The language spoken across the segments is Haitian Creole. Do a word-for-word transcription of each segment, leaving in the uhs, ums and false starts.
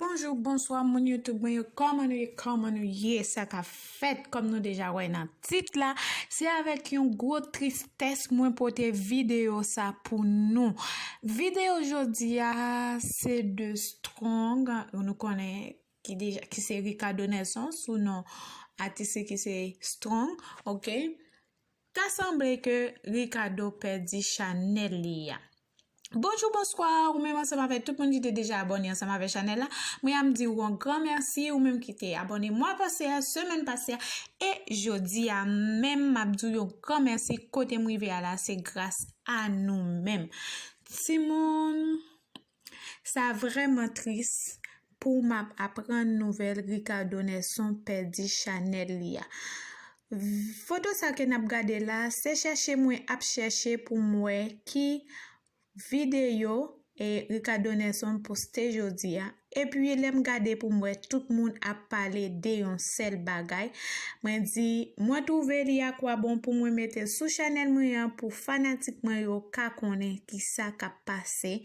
Bonjou, bonswa, moun YouTube mwen yo, kòman nou ye, kòman nou ye, sa k ap fèt, kòm nou deja wè nan tit la, se avèk yon gwo tristès mwen pote videyo sa pou nou. Videyo jodi a, se de Strong, nou konnen ki deja, ki se Ricardo Nelson, sou non atis li ki se Strong, oke? Ta sanble ke Ricardo pèdi chanèl li a. Bonjou, bonswa, ou menm ansanm avèk tout moun ki te deja abòne ansanm avèk chanèl la. Mwen ap di w yon gran mèsi, ou menm ki te abòne mwa pase a, semèn pase a, e jodi a menm, m ap di w yon gran mèsi, kote m rive a la, se gras a nou menm. Timoun, sa vrèman tris pou m ap aprann nouvèl Ricardo Nelson pèdi chanèl li a. Foto sa ke n ap gade la, se chèche mwen ap chèche pou m wè ki videyo e Ricardo Nelson poste jodi a. Epi lè m gade pou m wè tout moun ap pale de yon sèl bagay, mwen di, mwen twouve li a kwa bon pou mwen mete l sou chanèl mwen an pou fanatik mwen yo ka konnen kisa k ap pase.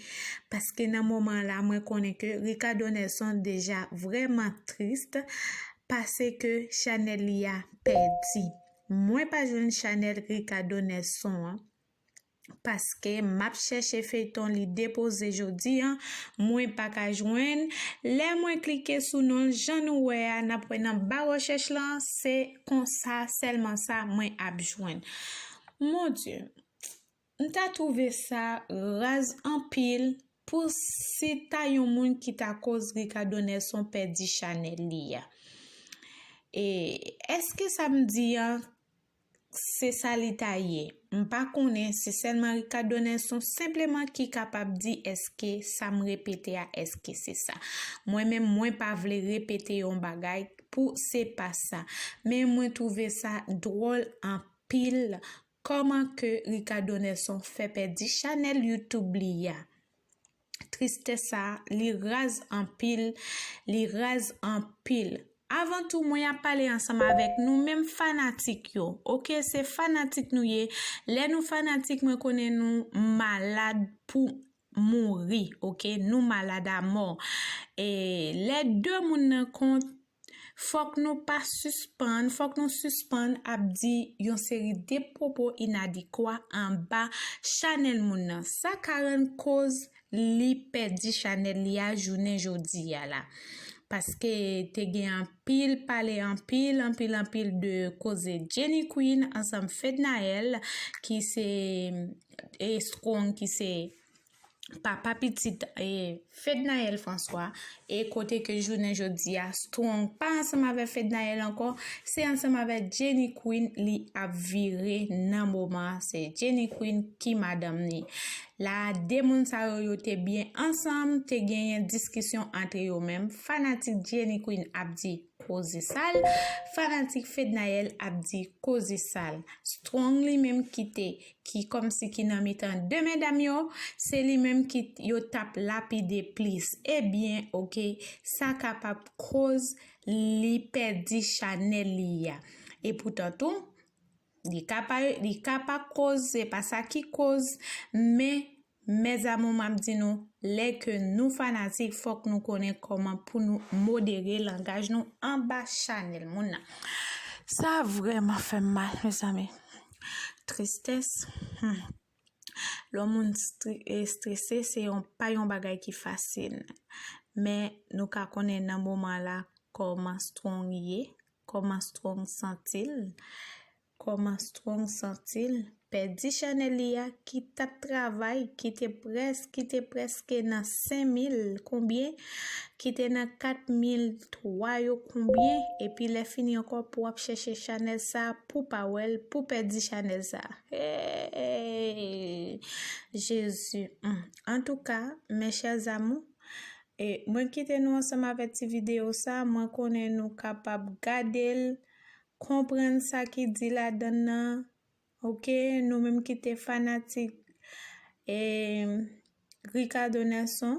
Paske nan moman la, mwen konnen ke Ricardo Nelson deja vrèman tris pase ke chanèl li a pèdi. Mwen pa jwenn chanèl Ricardo Nelson an. Paske m ap chèche feyton li depoze jodi a, mwen pa ka jwenn. Lè mwen klike sou non l, jan nou wè a, n ap wè nan ba rechèch lan, se konsa sèlman sa mwen ap jwenn. Mon Dye, m ta twouve sa raz anpil pou si ta yon moun ki ta koz Ricardo Nelson pèdi chanèl li a. E èske sa m di a, se sa li ta ye? M pa konnen, se sèlman Ricardo Nelson senpleman ki kapab di èske sa m repete a, èske se sa. Mwen menm, mwen pa vle repete yon bagay pou se pa sa. Men mwen twouve sa dwòl anpil, kòman ke Ricardo Nelson fè pèdi chanèl YouTube li a. Tristès sa, li raz anpil, li raz anpil. Avan tou, mwen ap pale ansanm avèk nou menm fanatik yo, oke? Se fanatik nou ye. Lè nou fanatik, mwen konnen nou malad pou mouri, oke? Nou malad a mò. E lè de moun nan kont, fòk nou pa sispann, fòk nou sispann ap di yon seri de pwopo inadekwa anba chanèl moun nan. Sa ka rann koz li pèdi chanèl li a jounen jodi a la. Paske te gen anpil pale, anpil, anpil, anpil de koze Jenny Queen ansanm Fednaelle, ki se, e Strong, ki se papa pitit, e Fednaelle François, e kote ke jounen jodi a Strong pa ansanm avèk Fednaelle ankò, se ansanm avèk Jenny Queen li ap vire nan moman an. Se Jenny Queen ki madanm li. La, de moun sa yo, yo te byen ansanm, te genyen diskisyon antre yo menm. Fanatik Jenny Queen ap di koze sal, fanatik Fednaelle ap di koze sal. Strong li menm ki te, ki kòmsi ki nan mitan de medam yo, se li menm ki yo t ap lapide plis. Ebyen, oke, sa kapab koz li pèdi chanèl li a. E poutan tou, li ka pa, li ka pa koz, se pa sa ki koz, men, mes amours, m ap di nou, lè ke nou fanatik, fòk nou konnen kòman pou nou modere langaj nou anba chanèl moun nan. Sa vrèman fè m mal, mezanmi. Tristès, hmm. Lè yon moun stre-, e strese, se yon, pa yon bagay ki fasil. Men nou ka konnen nan moman la kòman Strong ye, kòman Strong santi l, kòman Strong santi l. Pèdi chanèl li a, ki t ap travay, ki te près-, ki te prèske nan senk mil, konbyen? Ki te nan kat mil twa yo, konbyen? Epi lè fini ankò pou w ap chèche chanèl sa, pou pa wè l, pou pèdi chanèl sa. Hey! Jezi. Hmm. Antouka, mes chers amours, e mwen kite nou ansanm avèk ti videyo sa, mwen konnen nou kapab gade l, konprann sa ki di ladan l nan. Oke, nou menm ki te fanatik, e, Ricardo Nelson,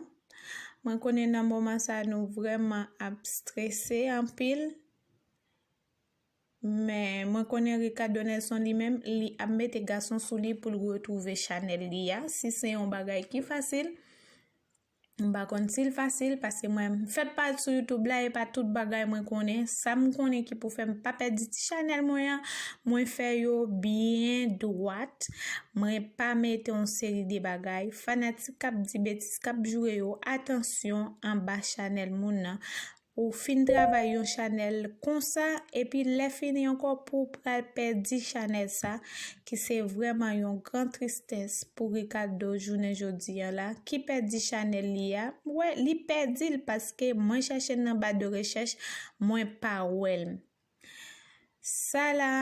mwen konnen nan moman sa nou vrèman ap strese anpil. Men mwen konnen Ricardo Nelson li menm, li ap mete gason sou li pou l retwouve chanèl li a, si se yon bagay ki fasil. M pa konn si l fasil, paske mwen, m fèt pa sou YouTube la, e pa tout bagay mwen konnen. Sa m konnen ki pou fè m pa pèdi ti chanèl mwen an, mwen fè yo byen dwat. Mwen pa mete yon seri de bagay. Fanatik k ap di betiz, k ap joure yo, atansyon anba chanèl moun nan. Ou fin travay yon chanèl konsa, epi lè fini ankò pou w pral pèdi chanèl sa, ki se vrèman yon gran tristès pou Ricardo jounen jodi a la, ki pèdi chanèl li a. Wè, li pèdi l paske mwen chèche l nan ba de rechèch, mwen pa wè l. Sa la,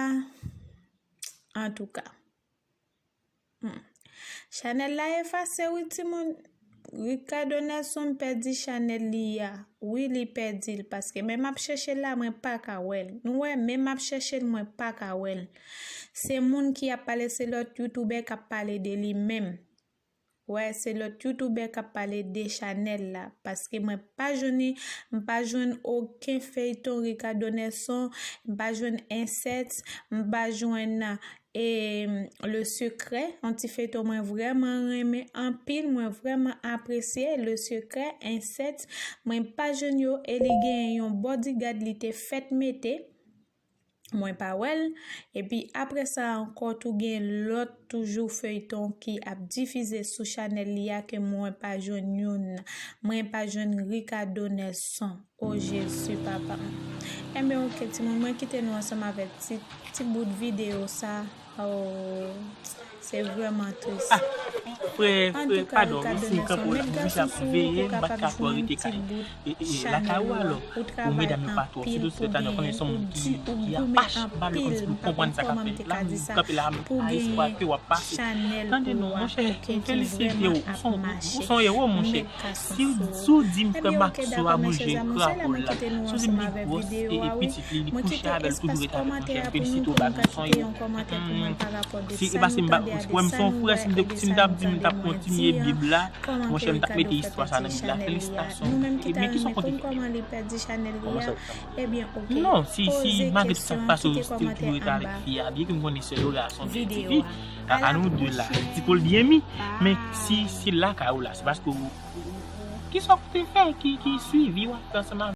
antouka. Hmm. Chanèl la efase, wi, timoun. Ricardo Nelson pèdi chanèl li a. Wi, li pèdi l, paske menm ap chèche l la, mwen pa ka wè l. Nou wè, menm ap chèche l, mwen pa ka wè l. Se moun ki ap pale, se lòt youtubè k ap pale de li menm. Wè, se lòt youtubè k ap pale de chanèl la, paske mwen pa jwenn, m pa jwenn okenn feyton Ricardo Nelson, m pa jwenn Insèt, m pa jwenn, e, Le Secret, yon ti feyton mwen vrèman renmen anpil, mwen vrèman apresye Le Secret, Insèt, mwen pa jwenn yo, e li genyen yon bodyguard li te fèt mete. Mwen pa wè l. Epi apre sa ankò tou gen lòt toujou feyton ki ap difize sou chanèl li a ke mwen pa jwenn youn. Mwen pa jwenn Ricardo Nelson. O Jezi, papa. Enben, oke, timoun, mwen kite nou ansanm avèk ti, ti bout videyo sa. Oh, se vrèman tris. Ah, frè, frè, padon, si m kanpe w la, m vin ap veye, m pa t ka twò rete kay. E, e, e, lakay ou alò, ou medam yo pa twò, sitou se ta nou konnen se yon moun ki, ki ap achte ba l kòmsi pou konprann sa k ap fèt. La, m kanpe la, m pa espwa ke w ap pase. Tande non, monchè, m felisite w. Ou se yon, ou se yon ewo, monchè. Si w, si w di m frè Maxo a manje krapo l la, si w di m li gwòs e, e pitit li, li kouche avè l, toujou rete avè l, monchè, m felisite w, baz, ou se yon ewo. Mm, si, e pa si m pa, si w wè m se yon frè, si m te, si m t ap di m t ap kontinye Bib la, monchè, m t ap mete istwa sa nan Bib la. Felisitasyon. E, men kisa w konte fè? Kòman sa w fè? Non, si, si, malgre tout sa k pase, ou still toujou rete avèk fi a, byen ke m konnen sè yo gason de tifi, a, a nou de la, di pou l byen mi, men si, si lakay ou la, se paske ou, ou, kisa w te fè ki, ki swivi w ap fè ansanm avèk